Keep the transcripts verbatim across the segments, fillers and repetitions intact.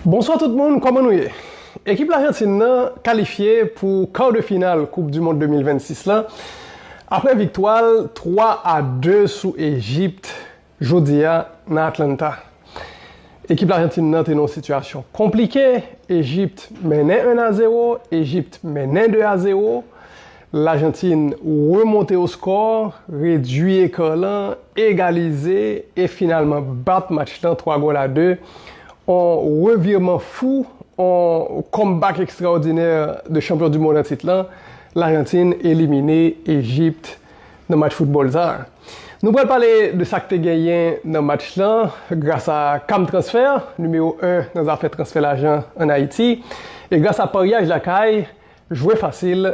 Bonswa tout moun, kòman nou ye? Ekip Lajantin nan kalifye pou kar de final Koup di Mond de mil vennsis lan, apre viktwa l twa a de sou Ejipt jodi a nan Atlanta. Ekip Lajantin nan te nan yon sitiyasyon konplike, Ejipt mennen en a zewo, Ejipt mennen de a zewo, Lajantin remonte o skò, redui eka lan, egalize e finalman bat match lan twa gòl a de. On revirman fou, on comeback ekstraòdinè de chanpyon di mond an tit lan, Lajantin elimine Ejipt nan match foutbòl sa a. Nou pral pale de sa k te genyen nan match lan gras a Cam Transfer, nimewo en nan zafè transfè lajan ann Ayiti, e gras a paryaj lakay, jwe fasil,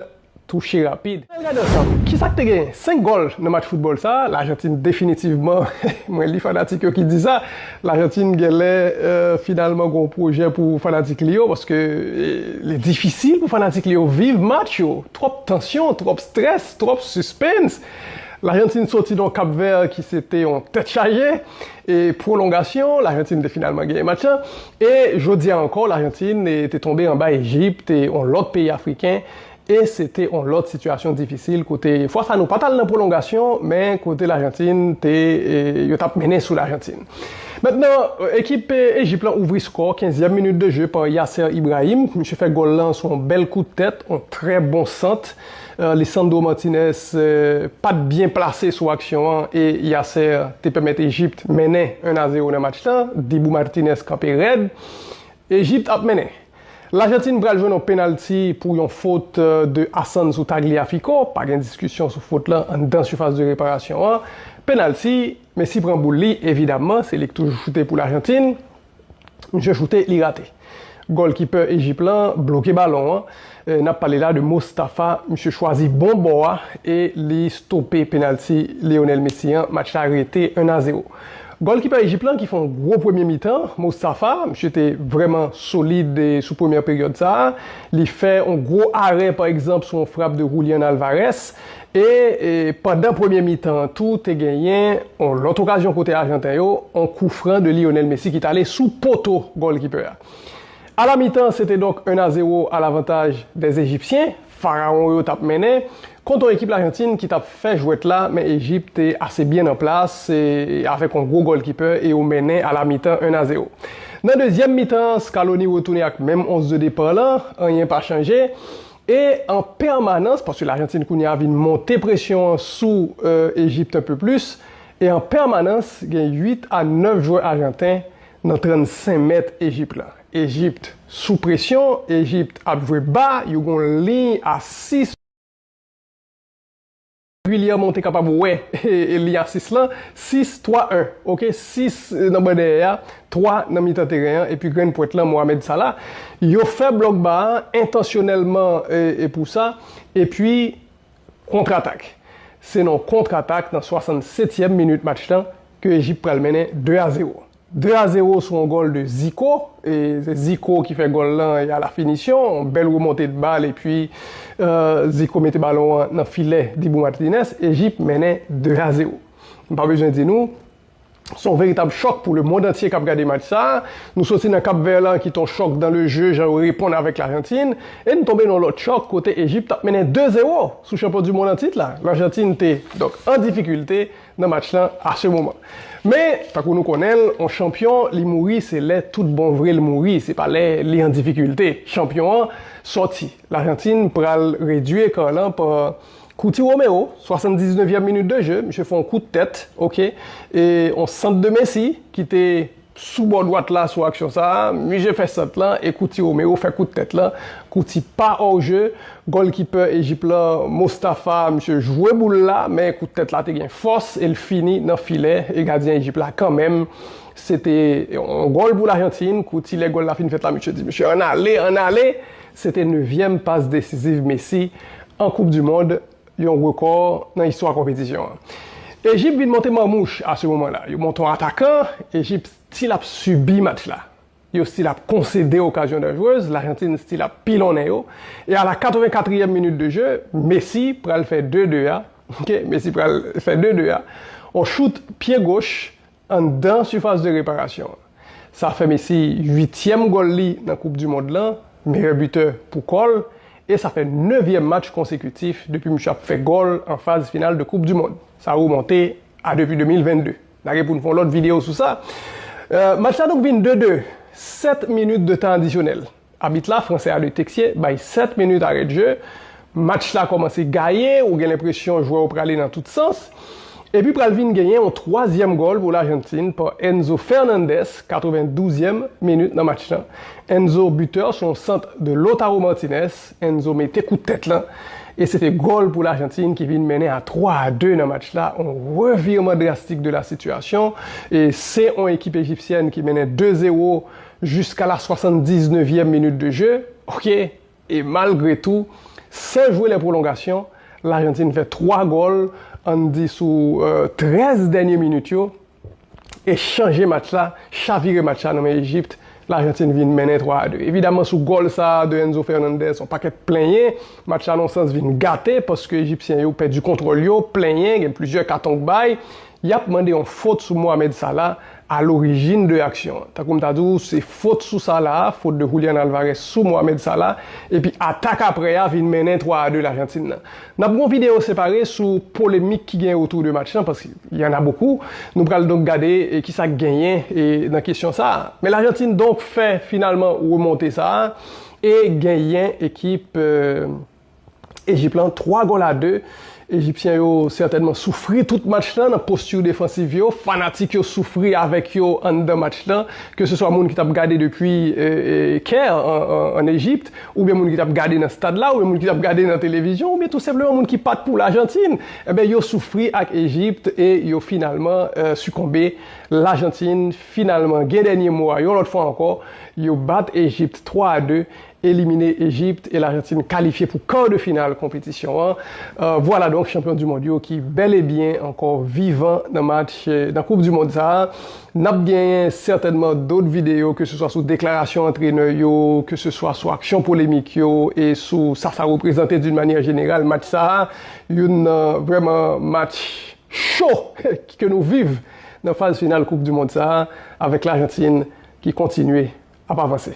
touche rapid. Ann gade ansanm, kisa k te genyen? Senk gòl nan match foutbòl sa a, Lajantin definitivman, mwen li fanatik yo ki di sa, Lajantin genlè, euh, finalman gon pwojè pou fanatik li yo, paske, eh, li difisil pou fanatik li yo viv match yo. Twòp tansyon, twòp strès, twòp suspense. Lajantin soti nan Kap Vè ki se te yon tèt chaje, e pwolongasyon, Lajantin te finalman genyen match lan. E jodi a ankò, Lajantin, eh, te tonbe anba Ejipt, eh, yon lòt peyi afriken, e se te yon lòt sitiyasyon difisil kote fwa sa nou pa t al nan pwolongasyon, men kote Lajantin te, eh, yo t ap mennen sou Lajantin. Mentnan, eh, ekip, eh, Ejip lan ouvri skò, kenzyèm minit de je pa Yasser Ibrahim. Misye fè gòl lan sou yon bèl kout tèt, yon trè bon sant. Eh, Lisandro Martinez, eh, pa t byen plase sou aksyon an e Yasser te pèmèt Ejipt mennen en a zewo nan match lan. Dibu Martinez kanpe rèd. Ejipt ap mennen. Lajantin pral jwenn yon penalti pou yon fot, eh, de Hassan sou Tagliafico. Pa gen diskisyon sou fot lan anndan sifas de reparasyon an. Penalti, Messi pran boul li, evidamman, se li k toujou choute pou Lajantin. Misye choute, li rate. Gòlkipè Ejip lan bloke balon an. Eh, n ap pale la de Mostafa. Misye chwazi bon bò a e li stope penalti Lionel Messi an. Match la rete en a zewo. Gòlkipè Ejip lan ki fè yon gwo premye mitan, Mostafa, misye te vrèman solid, eh, sou premyè peryòd sa a. Li fè yon gwo arè, pa egzanp, sou yon frap de Julian Alvarez. E, e pandan premye mitan an tou, te genyen yon lòt okazyon kote Ajanten yo, yon kou fran de Lionel Messi ki t ale sou poto gòlkipè a. A la mitan, se te donk en a zewo à l'avantage des Égyptiens. Farawon yo t ap mennen kont yon ekip Lajantin ki t ap fè jwèt la, men Ejip te ase byen an plas, e avèk yon gwo gòlkipè, e yo mennen a la mitan en a zewo. Nan dezyèm mitan, Scaloni retounen ak menm onz de depa lan, anyen pa chanje. E an pèmanans, paske Lajantin kounye a vin monte presyon an sou, euh, Ejipt un peu plus, e an pèmanans, gen uit a nèf jwè ajanten nan trannsenk mèt Ejip lan. Ejipt sou presyon, Ejipt ap jwe ba, yo gon liy a sis. Regilyèman, ou te kapab wè liy a sis lan, sis twa en, oke, sis nan bò dèyè a, twa nan mitan teren an, epi grenn pwent lan, Mohamed Salah. Yo fè blòk ba a entansyonèlman, e, e pou sa, epi kontratak. Se nan kontratak nan swasannsetyèm minit match lan ke Ejip pral mennen de a zewo. De a zewo sou yon gòl de Zico, e se Zico ki fè gòl lan, e a la finisyon, yon bèl remonte de bal, epi, euh, Zico mete balon an nan filè Dibu Martinez, Ejip mennen de a zewo. M pa bezwen di nou, se yon veritab chòk pou lemonn antye k ap gade match sa a. Nou soti nan Kap Vè lan ki te yon chòk dans le jeu, jan yo reponn avèk Lajantin, e n tonbe nan yon lòt chòk kote Ejip t ap mennen de zewo sou chanpyon di mond an tit la. Lajantin te, donk, an difikilte nan match lan a se moman. Men, tankou nou konnen l, yon chanpyon, li mouri, se lè tout bon vre l mouri, se pa lè li an difikilte. Chanpyon an sòti. Lajantin pral redui eka lan pa Cuti Romero, swasanndiznèvyèm minit de je, misye fè yon kout tèt, oke, e yon sant de Messi ki te sou bò dwat la sou aksyon sa a, misye fè sant lan e Cuti Romero fè kout tèt lan, Cuti pa hors jeu, gòlkipè Ejip lan, Mostafa, misye jwe boul la, men kout tèt la te gen fòs e l fini nan filè e gadyen Ejip la kanmenm. Se te yon gòl pou Lajantin, Cuti lè gòl la fin fèt la, misye di, misye, ann ale, ann ale. Se te nevyèm pas desiziv Messi an Koup di Mond, yon rekò nan istwa konpetisyon an. Ejip vin monte manmouch a se moman la. Yo monte yon atakan, Ejip still ap sibi match la. Yo still ap konsede okazyon danjrez, Lajantin still ap pilonnen yo. E a la katrevenkatriyèm minit de je, Messi pral fè de de a. Oke, Messi pral fè de de a. On chout pye goch anndan sifas de reparasyon an. Sa fè Messi uityèm gòl li nan Koup di Mond lan, meyè bitè pou kò l, e sa fè nevyèm match konsekitif depi misye ap fè gòl an faz final de Koup di Mond. Sa remonte a depi de mil vennde. N a gen pou n fè yon lòt videyo sou sa. Euh, match la donk vin de de, sèt minit de tan adisyonèl. Abit la, Fransè a de Texier, bay sèt minit arè de je. Match la kòmanse gaye, ou gen lenpresyon jwè yo prale nan tout sans. Epi pral vin genyen yon twazyèm gòl pou Lajantin pa Enzo Fernandez, katrevendouzèm minit nan match lan. Enzo bitè sou yon sant de Lautaro Martinez, Enzo mete kout tèt lan. E se te gòl pou Lajantin ki vin mennen a twa a de nan match la. Yon revirman drastik de la sitiyasyon. E se yon ekip ejipsyèn ki mennen de zewo jiska la swasanndiznèvyèm minit de je. Ok. E malgre tou, sèl jwe lè pwolongasyon, Lajantin fè twa gòl, ann di sou euh, trèz dènye minit yo, e chanje match la, chavire match la nan men Ejipt, Lajantin vin mennen twa a de. Evidaman, sou gòl sa a de Enzo Fernandez, yon pakèt plenyen, match la nan sans vin gate, paske Ejipsyen yo pèdi kontwòl yo, plenyen, gen plizyè katon k bay, y ap mande yon fot sou Mohamed Salah, a lorijin de aksyon an. Tankou m ta di w, se fot sou Salah, fot de Julian Alvarez sou Mohamed Salah, epi atak aprè a vin mennen twa a de Lajantin nan. N ap gen yon videyo separe sou polemik ki genyen otou de match lan, paske y en a beaucoup. Nou pral donk gade e kisa k genyen e nan kesyon sa a. Men Lajantin donk fè finalman remonte sa a e genyen ekip euh, Ejip lan twa gòl a de. Ejipsyen yo sètènman soufri tout match lan nan posti defansiv yo. Fanatik yo soufri avèk yo anndan match lan. Ke se swa moun ki t ap gade depi euh, euh, Caire, an, an, an Ejipt, oubyen moun ki t ap gade nan stad la, oubyen moun ki t ap gade nan televizyon, oubyen tou senpleman moun ki pa t pou Lajantin. Enben, yo soufri ak Ejipt e yo finalman euh, sikonbe. Lajantin finalman gen dènye mo a. Yon lòt fwa ankò, yo bat Ejipt twa a de, elimine Ejipt e Lajantin kalifye pou kar de final konpetisyon an. Euh, vwala donk chanpyon di mond yo ki bèl e byen ankò vivan nan match euh, nan Koup di Mond sa a. N ap genyen sètènman dòt videyo, ke se swa sou deklarasyon antrenè yo, ke se swa sou aksyon polemik yo e sou sa sa reprezante d'une manière générale match sa a. Youn nan vrèman match cho ke nou viv nan faz final Koup di Mond sa a, avèk Lajantin ki kontinye ap avanse.